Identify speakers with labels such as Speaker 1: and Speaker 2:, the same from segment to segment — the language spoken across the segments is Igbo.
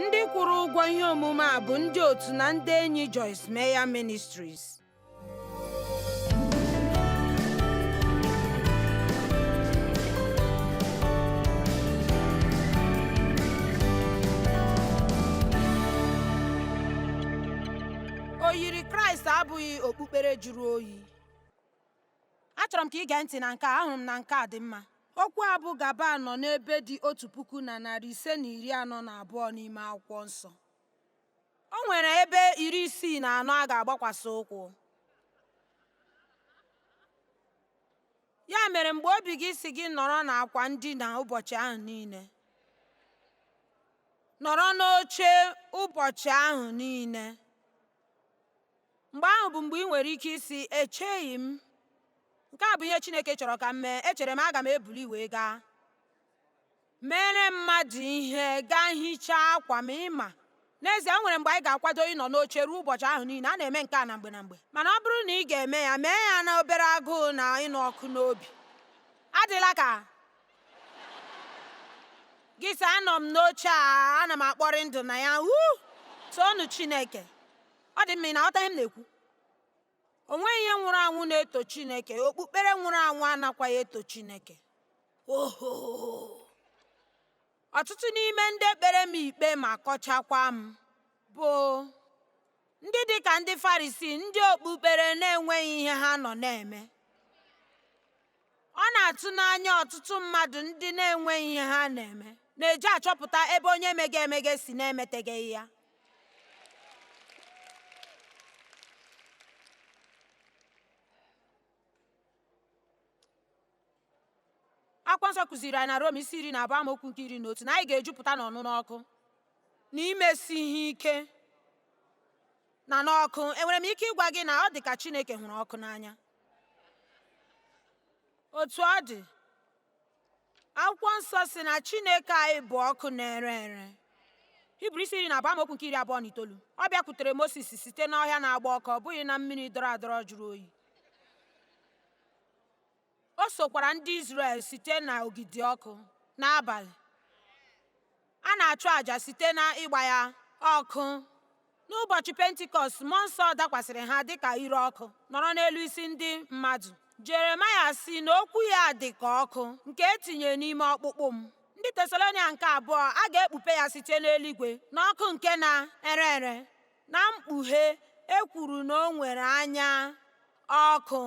Speaker 1: Ndị kwụrụ ụgwọ ihe omume a bụ ndị otu na ndị enyi Joyce Meyer Ministries. O yiri Kraịst abụghị okpukpere jụrụ oyi. Achọrọ m ka ị gee ntị na nke a, ahụrụ m na nke a dị mma. Okwu a bụ gaba nọ n'ebe dị 1542 n'ime akwụkwọ nsọ. O nwere ebe 64 a ga-agbakwasị ụkwụ. Ya mere mgbe obi gị sị gị nọrọ n'akwa ndina ụbọchị ahụ niile, nọrọ n'oche ụbọchị ahụ niile, mgbe ahụ bụ mgbe ị nwere ike ịsị, echeghị m. Nke a bụ ihe Chineke chọrọ ka m mee. Echere m aga m ebuli wee gaa. Mere mmadụ ihe, gaa hichaa akwa ma ịma. N'ezie, o nwere mgbe anyị ga-akwado ịnọ n'oche ruo ụbọchị ahụ niile. A na-eme nke a na mgbe na mgbe. Mana ọ bụrụ na ị ga-eme ya, mee ya na obere agụụ na ịnụ ọkụ n'obi. Adịla ka gị sị, anọ m n'oche a, ana m akpọrị ndụ na ya. Wuu! Toonu Chineke. Ọ dị mma, ị na-aghọta ihe m na-ekwu? O nweghị ihe nwụrụ anwụ na-eto Chineke. Okpukpere nwụrụ anwụ anakwaghị eto Chineke. Oho! Ọtụtụ n'ime ndị kpere m ikpe ma kọchakwa m bụ ndị dị ka ndị Farisii, ndị okpukpere na-enweghị ihe ha nọ na-eme. Ọ na-atụ n'anya ọtụtụ mmadụ ndị na-enweghị ihe ha na-eme na-eji achọpụta ebe onye mege emege si na-emeteghị ya. Akwụkwọ nsọ kụziri anyị na Rom isi 12 amaokwu nke 11 na anyị ga-ejupụta n'ọnụnụ ọkụ na imesi ihe ike na n'ọkụ. Enwere m ike ịgwa gị na ọ dị ka Chineke hụrụ ọkụ n'anya. Otu ọ dị, akwụkwọ nsọ sị na Chineke anyị bụ ọkụ na-ere ere. Hibru isi 12 amaokwu nke 29. Ọ bịakwutere Mosis site n'ọhịa na-agba ọkụ, ọ bụghị na mmiri dọrọ adọrọ jụrụ oyi. O sokwara ndị Izrel site na ogidi ọkụ n'abalị. A na-achụ àjà site na ịgba ya ọkụ. N'ụbọchị Pentikọst, mmụọ nsọ dakwasịrị ha dịka ire ọkụ nọrọ n'elu isi ndị mmadụ. Jeremaya sị na okwu ya dị ka ọkụ nke e tinyere n'ime ọkpụkpụ m. Ndị Tesalonia nke abụọ, a ga-ekpupe ya site n'eluigwe n'ọkụ nke na-ere ere. Na mkpughe, e kwuru na o nwere anya ọkụ.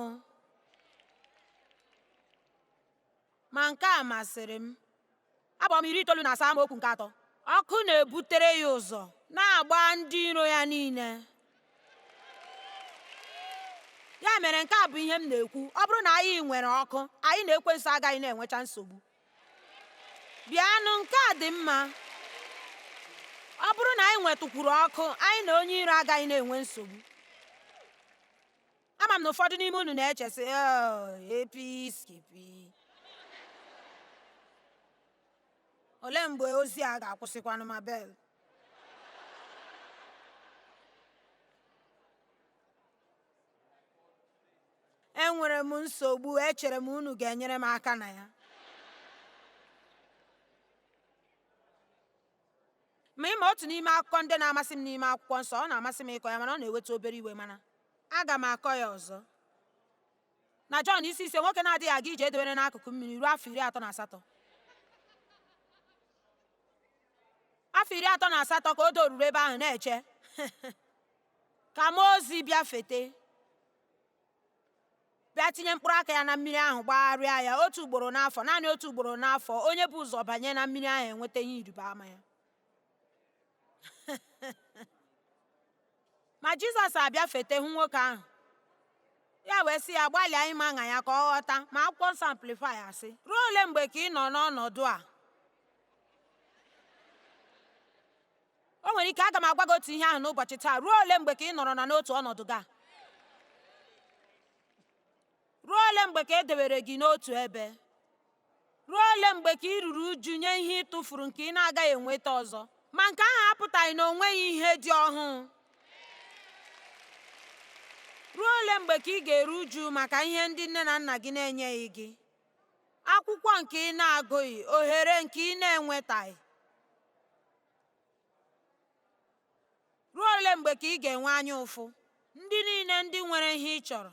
Speaker 1: Ma nke a masịrị m. Abụ Ọma 97 amaokwu nke 3. Ọkụ na-ebutere ya ụzọ, na-agba ndị iro ya niile. Ya mere nke a bụ ihe m na-ekwu. Ọ bụrụ na anyị nwere ọkụ, anyị na ekwensu agaghị na-enwecha nsogbu. Bịanụ, nke a dị mma. Ọ bụrụ na anyị nwetụkwuru ọkụ, anyị na onye iro agaghị na-enwe nsogbu. Ama m na ụfọdụ n'ime unu na-eche sị, "Oh, episkipi. Olee mgbe ozi a ga-akwụsịkwanụ Mabel?" Enwere m nsogbu echere m unu ga-enyere m aka na ya. Ma ịma otu n'ime akụkọ ndị na-amasị m n'ime akwụkwọ nsọ, ọ na-amasị m ịkọ ya mana ọ na-eweta obere iwe mana aga m akọ ya ọzọ. Na Jọn isi 5, nwoke na-adịghị aga ije edebere n'akụkụ mmiri ruo afọ 38. Afọ 38 ka o doruru ebe ahụ na-eche ka mmụọ ozi bịa fete. Bịa tinye mkpụrụ aka ya na mmiri ahụ gbagharịa ya otu ugboro n'afọ, naanị otu ugboro n'afọ, onye bu ụzọ banye na mmiri ahụ enweta ihe ịrịba ama ya. Ma Jizọs abịa fete hụ nwoke ahụ. Ya wee sị ya gbalịa ịma ya ka ọ ghọta, ma akwụkwọ nsọ Amplify asị, ruo ole mgbe ka ị nọ n'ọnọdụ a? O nwere ike aga m agwa gị otu ihe ahụ n'ụbọchị taa. Ruo ole mgbe ka ị nọrọ na n'otu ọnọdụ gị a? Ruo ole mgbe ka e dewere gị n'otu ebe? Ruo ole mgbe ka ị ruru uju nye ihe ị tụfuru nke ị na-agaghị enweta ọzọ? Ma nke ahụ apụtaghị na o nweghị ihe dị ọhụụ. Ruo ole mgbe ka ị ga-eru uju maka ihe ndị nne na nna gị na-enyeghị gị? Akwụkwọ nke ị na-agụghị, ohere nke ị na-enwetaghị. Ruo ole mgbe ka ị ga-enwe anya ụfụ? Ndị niile ndị nwere ihe ị chọrọ.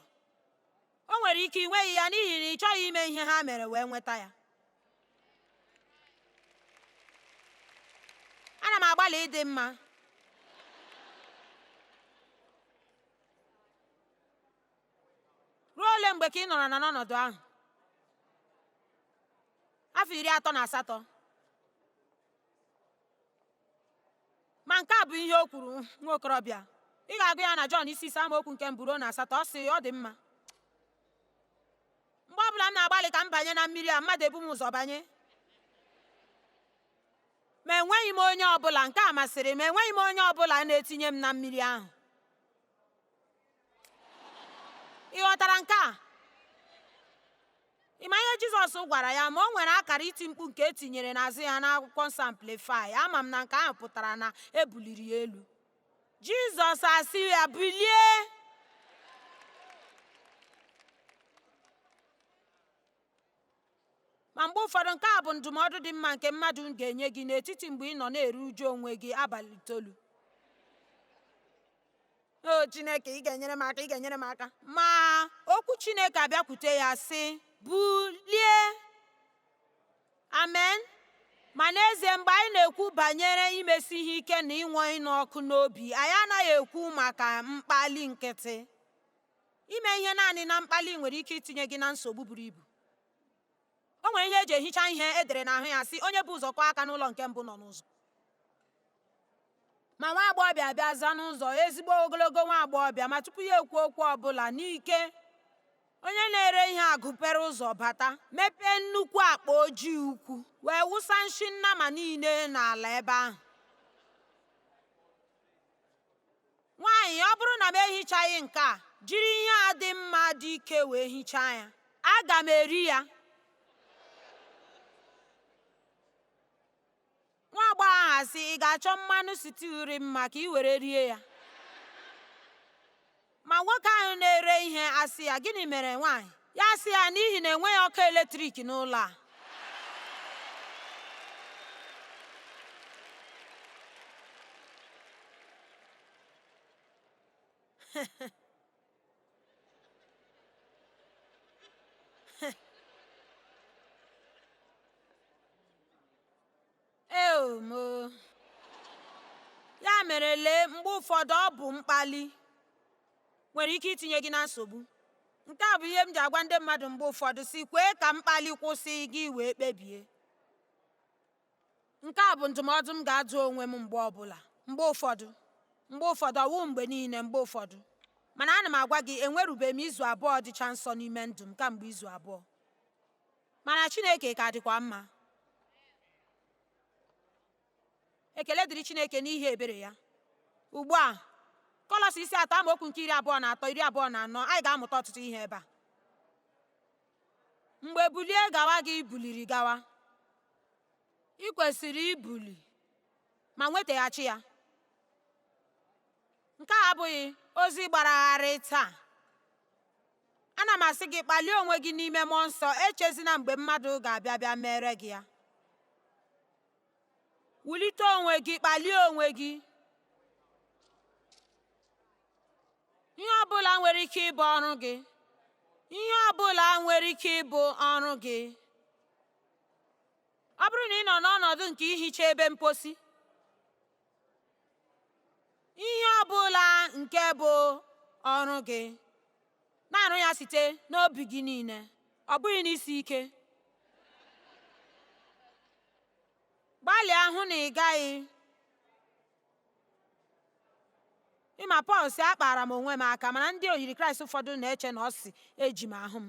Speaker 1: O nwere ike ị nweghị ya n'ihi na ị chọghị ime ihe ha mere wee nweta ya. Ana m agbalị ịdị mma. Ruo ole mgbe ka ị nọrọ na n'ọnọdụ ahụ? Afọ 38. Ma nke a bụ ihe o kwuru nwa okorobịa. Ị ga-agụ ya na Jọn isi 5 amaokwu nke mbụ ruo na asatọ. Ọ sị, ọ dị mma. Mgbe ọbụla m na-agbalị ka m banye na mmiri a, mmadụ ebu m ụzọ banye. Ma enweghị m onye ọbụla, nke a masịrị m, enweghị m onye ọbụla na-etinye m na mmiri ahụ. Ị ghọtara nke a? Ị ma ihe Jizọs gwara ya? Ma o nwere akara iti mkpu nke e tinyere n'azụ ya n'akwụkwọ nsọ Amplify. Ama m na nke ahụ pụtara na e buliri ya elu. Jizọs asị ya, bilie! Ma mgbe ụfọdụ nke a bụ ndụmọdụ dị mma nke mmadụ ga-enye gị n'etiti mgbe ị nọ na-eru uju onwe gị abalị 9. O Chineke, ị ga-enyere m aka, ị ga-enyere m aka. Ma okwu Chineke abịakwute ya sị, bulie. Amen. Ma n'ezie, mgbe anyị na-ekwu banyere imesi ihe ike na inwe ịnụ ọkụ n'obi, anyị anaghị ekwu maka mkpali nkịtị. Ime ihe naanị na mkpali nwere ike itinye gị na nsogbu buru ibu. O nwere ihe eji ehicha ihe e dere n'ahụ ya sị, onye bu ụzọ kụọ aka n'ụlọ nke mbụ nọ n'ụzọ. Ma nwa agbọghọbịa bịa za n'ụzọ, ezigbo ogologo nwa agbọghọbịa, ma tupu ya ekwu okwu ọbụla, n'ike, onye na-ere ihe agụpere ụzọ bata, mepee nnukwu akpa ojii ukwu, wee wụsa nshi nnama niile n'ala ebe ahụ. Nwaanyị, ọ bụrụ na m ehichaghị nke a, jiri ihe a dị mma dị ike wee hichaa ya, aga m eri ya. Nwa agbọghọ ahụ asị, ị ga-achọ mmanụ sitiu rị mma ka ị were rie ya. Ma nwoke ahụ na-ere ihe asị ya, gịnị mere nwaanyị? Ya asị ya, n'ihi na enweghị ọkụ eletrik n'ụlọ a. Eo Ya mere lee, mgbe ụfọdụ ọ bụ mkpali nwere ike itinye gị na nsogbu. Nke a bụ ihe m ji agwa ndị mmadụ mgbe ụfọdụ sị, kwee ka mkpali kwụsị gị wee kpebie. Nke a bụ ndụmọdụ m ga-adụ onwe m mgbe ọbụla, mgbe ụfọdụ, mgbe ụfọdụ, ọwụ mgbe niile, mgbe ụfọdụ. Mana ana m agwa gị, enwerubeghị m izu abụọ dịcha nsọ n'ime ndụ m kamgbe izu abụọ. Mana Chineke ka dịkwa mma. Ekele dịrị Chineke n'ihi ebere ya. Ugbu a, Kọlọsi isi 3 amaokwu nke 23, 24, anyị ga-amụta ọtụtụ ihe ebe a. Mgbe bulie gawa gị buliri gawa, ị kwesịrị ibuli ma nwetaghachi ya. Nke a abụghị ozi gbaragharị taa. Ana m asị gị kpalie onwe gị n'ime mmụọ nsọ, echezina mgbe mmadụ ga-abịa bịa mere gị ya. Wulite onwe gị, kpalie onwe gị. Ihe ọbụla nwere ike ịbụ ọrụ gị. Ihe ọbụla nwere ike ịbụ ọrụ gị. Ọ bụrụ na ị nọ n'ọnọdụ nke ihicha ebe mposi, ihe ọbụla nke bụ ọrụ gị, na-arụ ya site n'obi gị niile, ọ bụghị n'isi ike. Gbalịa hụ na ị gaghị. Ịma Pọl sị, akpaara m onwe m aka, mana ndị oyiri Kraịst ụfọdụ na-eche na ọ sị eji m ahụ m.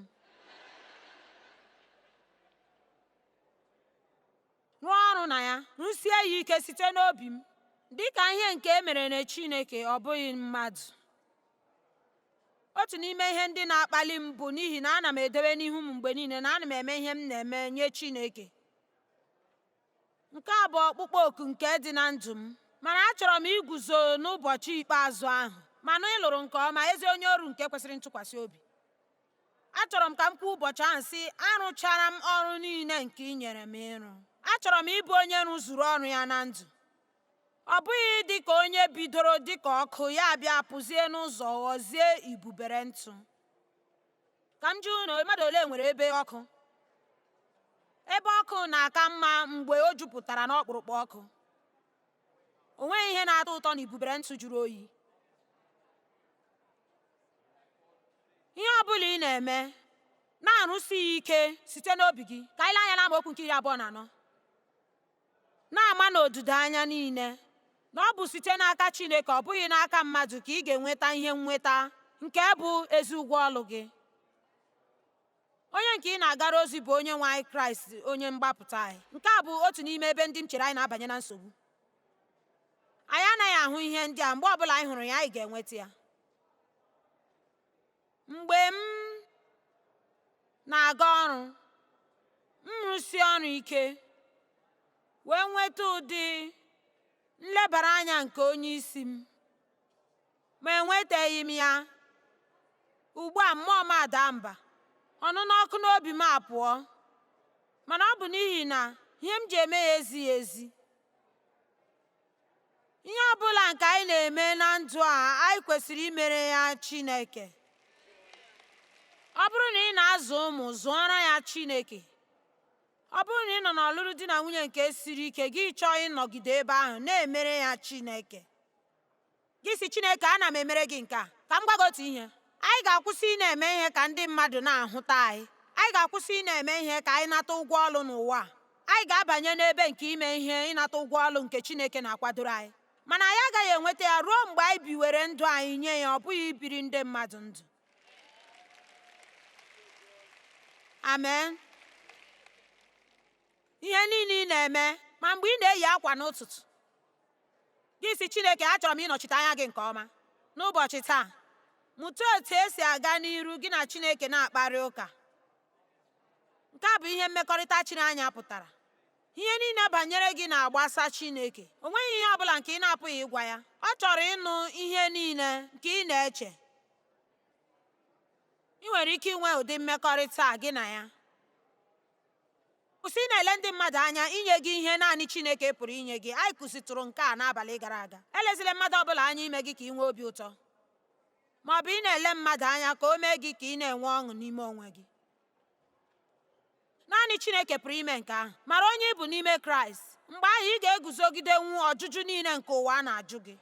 Speaker 1: Rụọ ọrụ na ya, rụsie ya ike site n'obi m, dị ka ihe nke e mere na Chineke, ọ bụghị mmadụ. Otu n'ime ihe ndị na-akpali m bụ n'ihi na ana m edewe n'ihu m mgbe niile na ana m eme ihe m na-eme nye Chineke. Nke a bụ ọkpụkpọ oku nke dị na ndụ m. Mana achọrọ m iguzo n'ụbọchị ikpeazụ ahụ ma nụ ị lụrụ nke ọma, ezi onye ọrụ nke kwesịrị ntụkwasị obi. Achọrọ m ka m kwuo ụbọchị ahụ sị, arụchara m ọrụ niile nke ị nyere m ịrụ. Achọrọ m ịbụ onye rụzuru ọrụ ya na ndụ. Ọ bụghị dị ka onye bidoro dị ka ọkụ ya bịa pụzie n'ụzọ ghọzie ibubere ntụ. Ka m jụọ unu, mmadụ ole nwere ebe ọkụ? Ebe ọkụ na-aka mma mgbe o jupụtara n'ọkpụrụkpụ ọkụ. O nweghị ihe na-atọ ụtọ na ibubere ntụ jụrụ oyi. Ihe ọ bụla ị na-eme, na-arụsi ya ike site n'obi gị. Ka anyị lee anya n'amaokwu nke 24. Na-ama n'odudo anya niile na ọ bụ site n'aka Chineke, ọ bụghị n'aka mmadụ, ka ị ga-enweta ihe nnweta nke bụ ezi ụgwọ ọlụ gị. Onye nke ị na-agara ozi bụ onye nwe anyị Kraịst, onye mgbapụta anyị. Nke a bụ otu n'ime ebe ndị m chere anyị na-abanye na nsogbu. Anyị anaghị ahụ ihe ndị a. Mgbe ọbụla anyị hụrụ ya, anyị ga-enweta ya. Mgbe m na-aga ọrụ, m rụsie ọrụ ike wee nweta ụdị nlebara anya nke onye isi m, ma enwetaghị m ya. Ugbu a mmụọ m adaa mba, ọnụnụ ọkụ n'obi m apụọ, mana ọ bụ n'ihi na ihe m ji eme ya ezighị ezi. Ihe ọ bụla nke anyị na-eme na ndụ a, anyị kwesịrị imere ya Chineke. Ọ bụrụ na ị na-azụ ụmụ, zụọrọ ya Chineke. Ọ bụrụ na ị nọ n'ọlụlụ di na nwunye nke siri ike, gị chọọ ịnọgide ebe ahụ, na-emere ya Chineke. Gị sị Chineke, ana m emere gị nke a. Ka m gwa gị otu ihe. Anyị ga-akwụsị ị na-eme ihe ka ndị mmadụ na-ahụta anyị. Anyị ga-akwụsị ị na-eme ihe ka anyị nata ụgwọ ọlụ n'ụwa a. Anyị ga-abanye n'ebe nke ime ihe ịnata ụgwọ ọlụ nke Chineke na-akwadoro anyị. Mana anyị agaghị enweta ya ruo mgbe anyị biwere ndụ anyị nye ya, ọ bụghị ibiri ndị mmadụ ndụ. Amen. Ihe niile ị na-eme, ma mgbe ị na-eyi akwa n'ụtụtụ, gị sị Chineke, achọrọ m ịnọchite anya gị nke ọma n'ụbọchị taa. Mụta otu esi aga n'iru gị na Chineke na-akparị ụka. Nke a bụ ihe mmekọrịta chiri anya pụtara. Ihe niile banyere gị na-agbasa Chineke. O nweghị ihe ọ bụla nke ị na-apụghị ịgwa ya. Ọ chọrọ ịnụ ihe niile nke ị na-eche. Ị nwere ike inwe ụdị mmekọrịta a gị na ya. Kwụsị ị na-ele ndị mmadụ anya inye gị ihe naanị Chineke pụrụ inye gị. Anyị kụzitụrụ nke a n'abalị gara aga. Elezila mmadụ ọbụla anya ime gị ka ị nwee obi ụtọ, ma ọ bụ ị na-ele mmadụ anya ka o mee gị ka ị na-enwe ọṅụ n'ime onwe gị. Naanị Chineke pụrụ ime nke ahụ. Mara onye ị bụ n'ime Kraịst. Mgbe ahụ ị ga-eguzogidenwu ọjụjụ niile nke ụwa na-ajụ gị.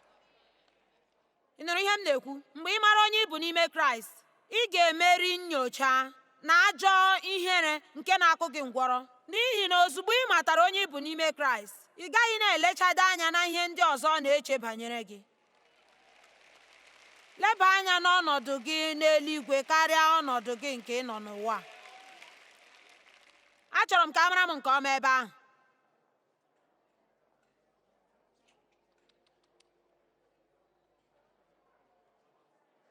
Speaker 1: Ị nụrụ ihe m na-ekwu? Mgbe ị mara onye ị bụ n'ime Kraịst, ị ga-emeri nnyocha na ajọ ihere nke na-akụ gị ngwọrọ. N'ihi na ozugbo ị matara onye ị bụ n'ime Kraịst, ị gaghị na-elechado anya na ihe ndị ọzọ na-eche banyere gị. Leba anya n'ọnọdụ gị n'eluigwe karịa ọnọdụ gị nke ị nọ n'ụwa. Achọrọ m ka a mara m nke ọma ebe ahụ.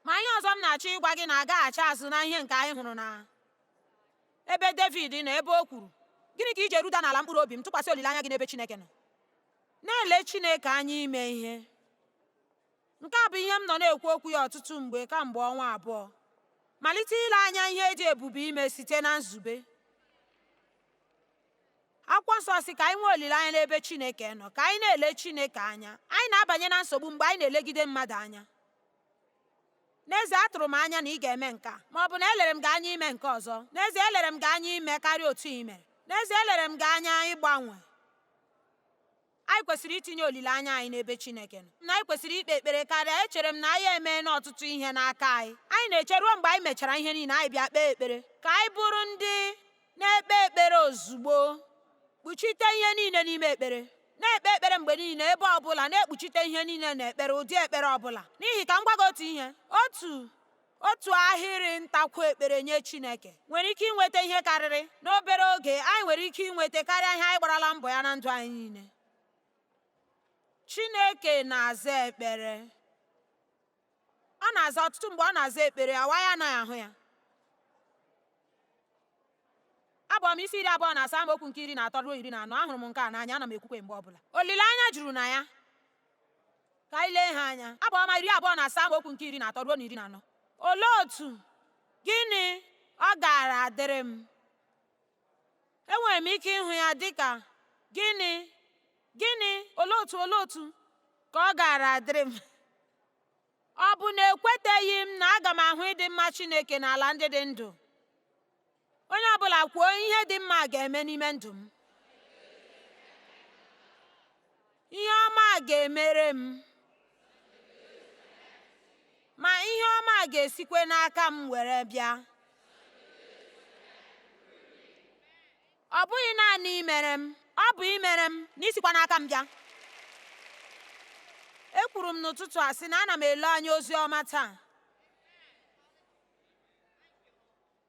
Speaker 1: Ma ihe ọzọ m na-achọ ịgwa gị na-agaghachi azụ na ihe nke anyị hụrụ na ebe Devid nọ, ebe o kwuru, gịnị ka i ji eruda n'ala mkpụrụ obi m, tụkwasị olileanya gị n'ebe Chineke nọ? Na-ele Chineke anya ime ihe. Nke a bụ ihe m nọ na-ekwu okwu ya ọtụtụ mgbe kamgbe ọnwa abụọ. Malite ile anya ihe dị ebube ime site na nzube. Akwụkwọ nsọ sị ka anyị nwee olileanya n'ebe Chineke nọ, ka anyị na-ele Chineke anya. Anyị na-abanye na nsogbu mgbe anyị na-elegide mmadụ anya. N'ezie, atụrụ m anya na ị ga-eme nke a, ma ọ bụ na elere m gị anya ime nke ọzọ. N'ezie, elere m gị anya ime karịa otu ị mere. N'ezie, elere m gị anya ịgbanwe. Anyị kwesịrị itinye olileanya anyị n'ebe Chineke nọ. Na anyị kwesịrị ikpe ekpere karịa. Echere m na anyị emeela ọtụtụ ihe n'aka anyị. Anyị na-eche ruo mgbe anyị mechara ihe niile, anyị bịa kpee ekpere. Ka anyị bụrụ ndị na-ekpe ekpere ozugbo. Kpuchite ihe niile n'ime ekpere. Na-ekpe ekpere mgbe niile, ebe ọbụla, na-ekpuchite ihe niile n'ekpere, ụdị ekpere ọbụla. N'ihi ka m gwa gị otu ihe, otu ahịrị ntakwu ekpere nye Chineke nwere ike inweta ihe karịrị n'obere oge. Anyị nwere ike inweta karịa ihe anyị gbarala mbọ ya na ndụ anyị niile. Chineke na-aza ekpere. Ọ na-aza ọtụtụ mgbe ọ na-aza ekpere, awa ya anaghị ahụ ya. Abụ Ọma isi 27 amaokwu nke 13 ruo 14. Ahụrụ m nke a n'anya, ana m ekwukwe mgbe ọbụla. Olileanya juru na ya. Ka anyị lee ha anya. Abụ Ọma 27 amaokwu nke 13 ruo na 14. Olee otu gịnị ọ gaara adịrị m? Enwere m ike ịhụ ya dịka gịnị? Gịnị? Olee otu? Olee otu? Ka ọ gaara adịrị m. Ọ bụ na ekweteghị m na aga m ahụ ịdị mma Chineke n'ala ndị dị ndụ? Onye ọbụla kwuo, ihe dị mma ga-eme n'ime ndụ m. Ihe ọma ga-emere m. Ma ihe ọma ga-esikwa n'aka m were bịa. Ọ bụghị naanị imere m, ọ bụ imere m na isikwa n'aka m bịa. Ekwuru m n'ụtụtụ a sị na ana m ele anya ozi ọma taa.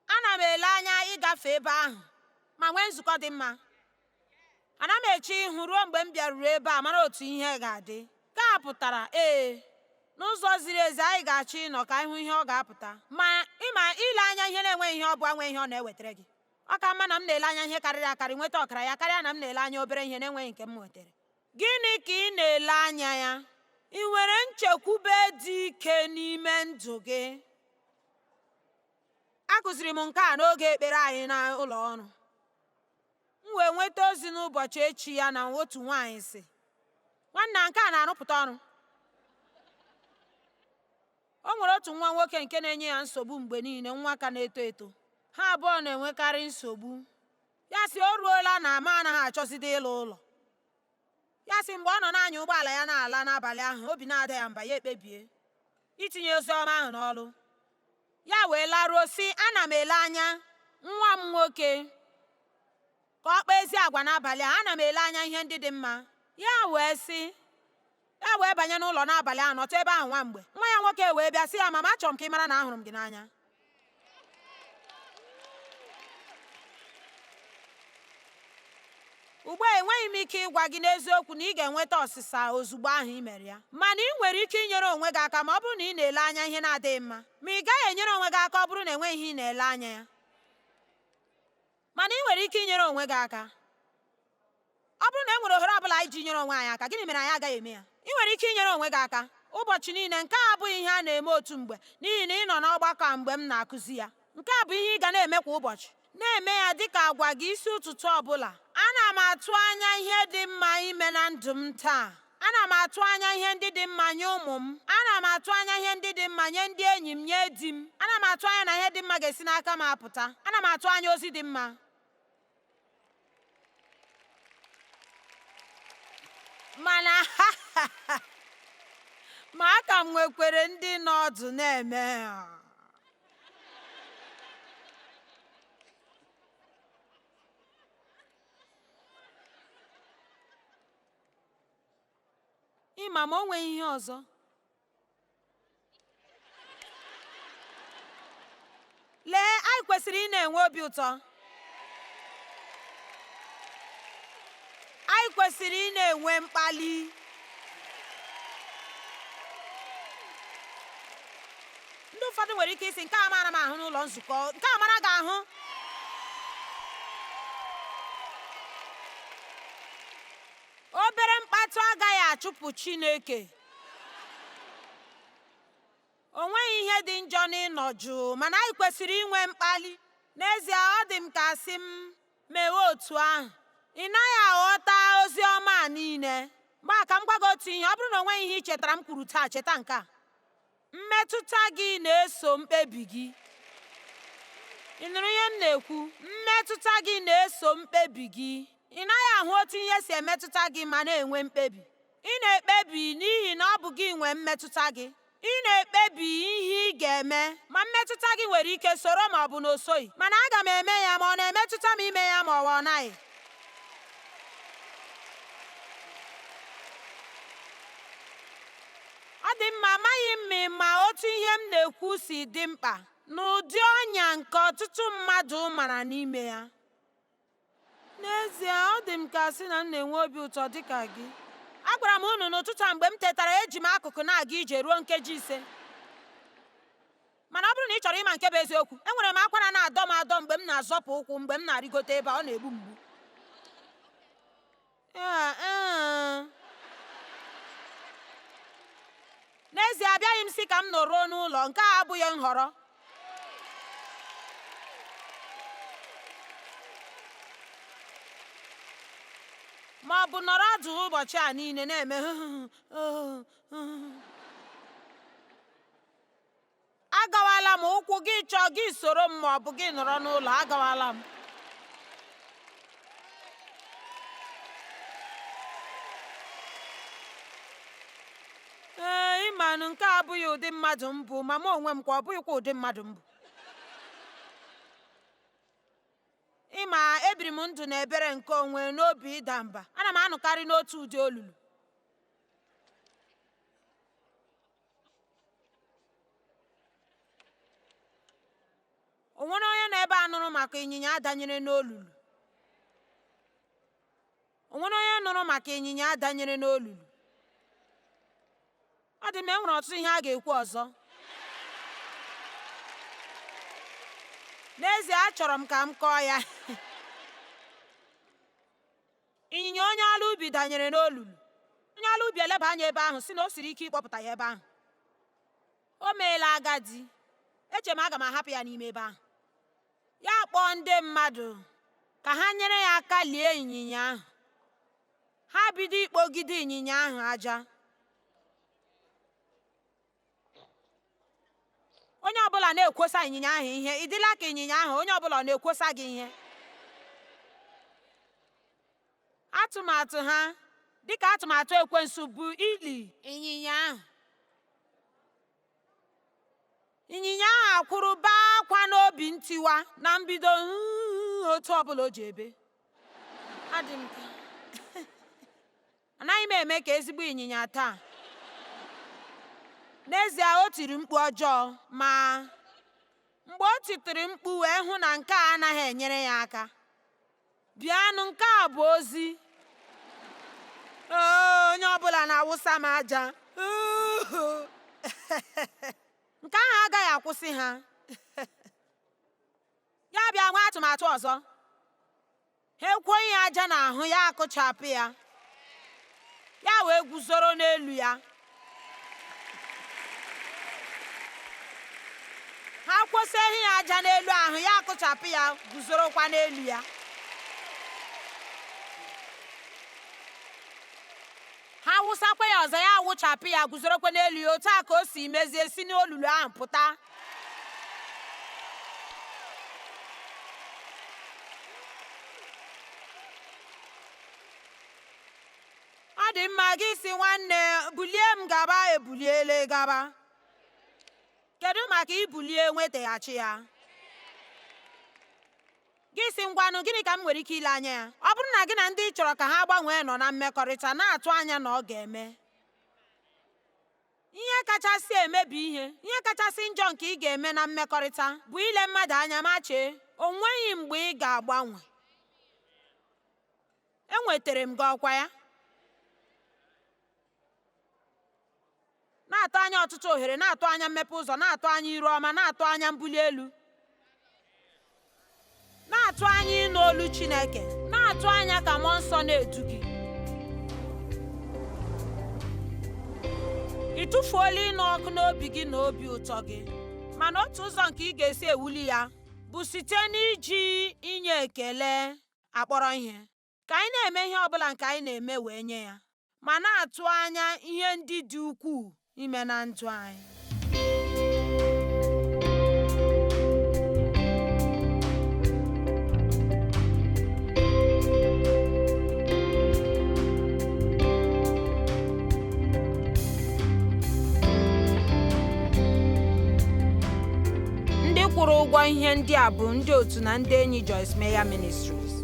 Speaker 1: Ana m ele anya ịgafe ebe ahụ ma nwee nzukọ dị mma. Ana m eche ihu ruo mgbe m bịaruru ebe a mara otu ihe ga-adị. Nke a pụtara, ee, n'ụzọ ziri ezi anyị ga-achọ ịnọ ka anyị hụ ihe ọ ga-apụta. Ma ịma ile anya ihe na-enweghị ihe ọ bụ enweghị ihe ọ na-ewetara gị. Ọ ka mma na m na-ele anya ihe karịrị akarị nweta ọkara ya karịa na m na-ele anya obere ihe na-enweghị nke m nwetara. Gịnị ka ị na-ele anya ya? Ị nwere nchekwube dị ike n'ime ndụ gị? Akụziri m nke a n'oge ekpere anyị n'ụlọ ọrụ. M wee nweta ozi n'ụbọchị echi ya na otu nwaanyị sị, Nwanna, nke a na-arụpụta ọrụ. O nwere otu nwa nwoke nke na-enye ya nsogbu mgbe niile, nwa ka na-eto eto. Ha abụọ na-enwekarị nsogbu. Ya sị, o ruola na m anaghị achọzide ịla ụlọ. Ya sị, mgbe ọ nọ na-anya ụgbọala ya na-ala n'abalị ahụ, obi na-ada ya mba, ya ekpebie itinye ozi ọma ahụ n'ọrụ. Ya wee laruo sị, ana m ele anya nwa m nwoke ka ọ kpaa ezi agwa n'abalị a, ana m ele anya ihe ndị dị mma. Ya wee sị, ya wee banye n'ụlọ n'abalị ahụ nọtụ ebe ahụ nwa mgbe. Nwa ya nwoke wee bịa sị ya, mama, achọrọ m ka ị mara na ahụrụ m gị n'anya. Ugbu a enweghị m ike ịgwa gị n'eziokwu na ị ga-enweta ọsịsa ozugbo ahụ ị mere ya. Mana ị nwere ike inyere onwe gị aka ma ọ bụrụ na ị na-ele anya ihe na-adịghị mma. Ma ị gaghị enyere onwe gị aka ọ bụrụ na enweghị ihe ị na-ele anya ya. Mana ị nwere ike inyere onwe gị aka. Ọ bụrụ na e nwere ohere ọ bụla iji nyere onwe anyị aka, gịnị mere anyị agaghị eme ya? Ị nwere ike inyere onwe gị aka ụbọchị niile. Nke a abụghị ihe a na-eme otu mgbe, n'ihi na ị nọ n'ọgbakọ a mgbe m na-akụzi ya. Nke a bụ ihe ị ga na-eme kwa ụbọchị. Na-eme ya dị ka agwa gị isi ụtụtụ ọ bụla. Ana m atụ anya ihe dị mma ime na ndụ m taa. Ana m atụ anya ihe ndị dị mma nye ụmụ m. Ana m atụ anya ihe ndị dị mma nye ndị enyi m, nye di m. Ana m atụ anya na ihe dị mma ga-esi n'aka m apụta. Ana m atụ anya ozi dị mma. Mana ma aka m nwekwere ndị nọ ọdụ na-eme. Ịma ma o nweghị ihe ọzọ. Lee, anyị kwesịrị ị na-enwe obi ụtọ. Anyị kwesịrị ị na-enwe mkpali. Ndị ụfọdụ nwere ike ịsị, nke a mara m ahụ n'ụlọ nzukọ, nke a mara gị ahụ. Obere mkpatụ agaghị achụpụ Chineke. O nweghị ihe dị njọ n'ịnọ jụụ, mana anyị kwesịrị inwe mkpali. N'ezie, ọ dị m ka sị m mewe otu ahụ. Ị naghị aghọta ozi ọma a niile. Mgbe a ka m gwa gị otu ihe, ọ bụrụ na o nweghị ihe ị chetara m kwuru taa, cheta nke a. Mmetụta gị na-eso mkpebi gị. Ị nụrụ ihe m na-ekwu? Mmetụta gị na-eso mkpebi gị. Ị naghị ahụ otu ihe si emetụta gị ma na-enwe mkpebi. Ị na-ekpebi n'ihi na ọ bụ gị nwe mmetụta gị. Ị na-ekpebi ihe ị ga-eme, ma mmetụta gị nwere ike soro ma ọ bụ na o soghị. Mana aga m eme ya ma ọ na-emetụta m ime ya ma ọ ọ naghị. Ọ dị mma, amaghị m ma ị ma otu ihe m na-ekwu si dị mkpa n'ụdị ọnya nke ọtụtụ mmadụ mara n'ime ya. N'ezie, ọ dị m ka sị na m na-enwe obi ụtọ dị ka gị. Agwara m unu n'ụtụtụ a mgbe m tetara, eji m akụkụ na-aga ije ruo nkeji 5. Mana ọ bụrụ na ị chọrọ ịma nke bụ eziokwu, enwere m akwara na-adọ m adọ mgbe m na-azọpụ ụkwụ mgbe m na-arịgote ebe a, ọ na-egbu mgbu. N'ezie, abịaghị m sị ka m nọruo n'ụlọ, nke a abụghị nhọrọ. Ma ọ bụ nọrọ ọdụ ụbọchị a niile na-eme Agawala m ụkwụ gị chọọ gị soro m ma ọ bụ gị nọrọ n'ụlọ agawala m. Ee, ịmanụ nke a abụghị ụdị mmadụ m bụ ma mụ onwe m kwa ọ bụghịkwa ụdị mmadụ m bụ. Ịma ebiri m ndụ na ebere nke onwe n'obi ịda mba. Ana m anọkarị n'otu ụdị olulu. O nwere onye nọ ebe a nụrụ maka ịnyịnya danyere n'olulu? O nwere onye nụrụ maka ịnyịnya danyere n'olulu? Ọ dị m e nwere ọtụtụ ihe a ga-ekwu ọzọ. N'ezie, achọrọ m ka m kọọ ya. Ịnyịnya onye ọrụ ubi danyere n'olulu. Onye ọrụ ubi eleba anya ebe ahụ sị na o siri ike ịkpọpụta ya ebe ahụ. O meela agadi. Eche m aga m ahapụ ya n'ime ebe ahụ. Ya kpọọ ndị mmadụ ka ha nyere ya aka lie ịnyịnya ahụ. Ha bido ikpogide ịnyịnya ahụ aja. Onye ọbụla na-ekwosa ịnyịnya ahụ ihe. Ị dịla ka ịnyịnya ahụ, onye ọbụla ọ na-ekwosa gị ihe. Atụmatụ ha, dịka atụmatụ ekwensu, bụ ili ịnyịnya ahụ. Ịnyịnya ahụ akwụrụ bee akwa n'obi ntiwa na mbido otu ọbụla o ji ebe. Adị m ka anaghị m eme ka ezigbo ịnyịnya taa. N'ezie, o tiri mkpu ọjọọ, ma mgbe o titiri mkpu wee hụ na nke a anaghị enyere ya aka. Bịanụ, nke a bụ ozi. Onye ọbụla na-awụsa m aja. Nke ahụ agaghị akwụsị ha. Ya bịa nwee atụmatụ ọzọ. Ha ekwoghị ya aja n'ahụ ya akụchapụ ya. Ya wee guzoro n'elu ya. Ha kwụsịghị ya aja n'elu ahụ ya akụchapụ ya guzorokwa n'elu ya. Ha wụsakwa ya ọzọ ya awụchapụ ya guzorokwa n'elu ya. Otu a ka o si mezie si n'olulu ahụ pụta. Ọ dị mma gị si nwanne bulie m gaba ebuliele gaba. Kedu maka ibulie nwetaghachi ya? Gị si ngwanụ gịnị ka m nwere ike ile anya ya? Ọ bụrụ na gị na ndị ị chọrọ ka ha gbanwee nọ na mmekọrịta na-atụ anya na ọ ga-eme. Ihe kachasị emebi ihe, ihe kachasị njọ nke ị ga-eme na mmekọrịta bụ ile mmadụ anya ma chee, o nweghị mgbe ị ga-agbanwe. Enwetere m gị ọkwa ya? Na-atụ anya ọtụtụ ohere, na-atụ anya mmepe ụzọ, na-atụ anya iru ọma, na-atụ anya mbuli elu, na-atụ anya ịnụ olu Chineke, na-atụ anya ka mmụọ nsọ na-edu gị. Ị tụfuola ịnụ ọkụ n'obi gị na obi ụtọ gị, mana otu ụzọ nke ị ga-esi ewuli ya bụ site n'iji inye ekele akpọrọ ihe. Ka anyị na-eme ihe ọ bụla nke anyị na-eme wee nye ya, ma na-atụ anya ihe ndị dị ukwuu ime na ndụ anyị. Ndị kwụrụ ụgwọ ihe ndị a bụ ndị otu na ndị enyi Joyce Meyer Ministries.